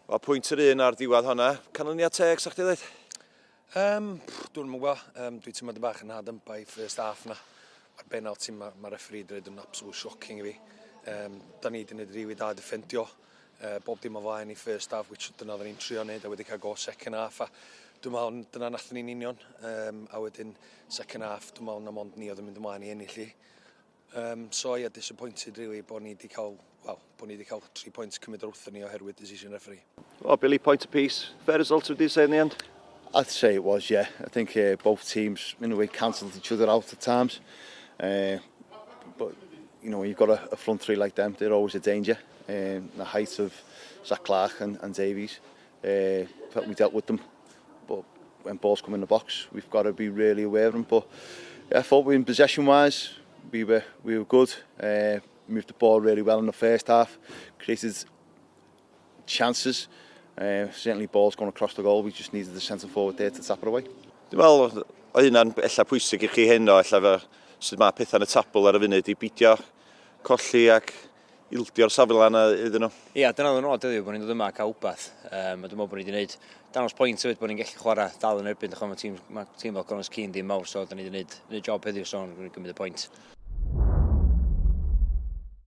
Wel, pwynt yr un ar diwedd hwnna. Canlyniad teg, sa chdi ddweud? Dwi'n yn gwybod. Dwi'n teimlo bach yn hard done by first half na. Mae'r penalty ma referee wedi yn absolute shocking i fi. Da ni wedi gwneud rili da defendio. Bob dim o flaen i first half, which dyna oedden ni'n trio wneud, a wedi cael go second half. A dwi'n meddwl dyna nathon ni'n union. A wedyn second half, dwi'n meddwl na mond ni oedd yn mynd ymlaen i ennill i. So yeah, disappointed really bod ni wedi cael, well, bod ni wedi cael 3 points cymryd wrthyn ni oherwydd decision referee. Well, Billy, point apiece. Fair result, would you say in the end? I'd say it was, yeah. I think both teams, in a way, cancelled each other out at times. But you've got a front three like them, they're always a danger. The height of Zach Clark and Davies, felt we dealt with them. But when balls come in the box, we've got to be really aware of them. But yeah, I thought we in possession-wise, we were good. Moved the ball really well in the first half, created chances. Certainly balls going across the goal, we just needed the centre forward there to tap it away. Dwi'n meddwl, oedd hynna'n ella pwysig i chi heno, ella fe sut mae pethau yn y tabl ar y funud i beidio colli ac ildio'r safle yna iddyn nhw. Ia, dyna oedd y nod heddiw, bod ni'n dod yma a cael wbath. A dwi'n meddwl bod ni wedi gwneud dangos pwynt hefyd bod ni'n gallu chwarae dal yn erbyn. Mae tîm fel Connah's Quay ddim mawr, so da ni wedi gwneud job heddiw, so ni'n gymryd y pwynt.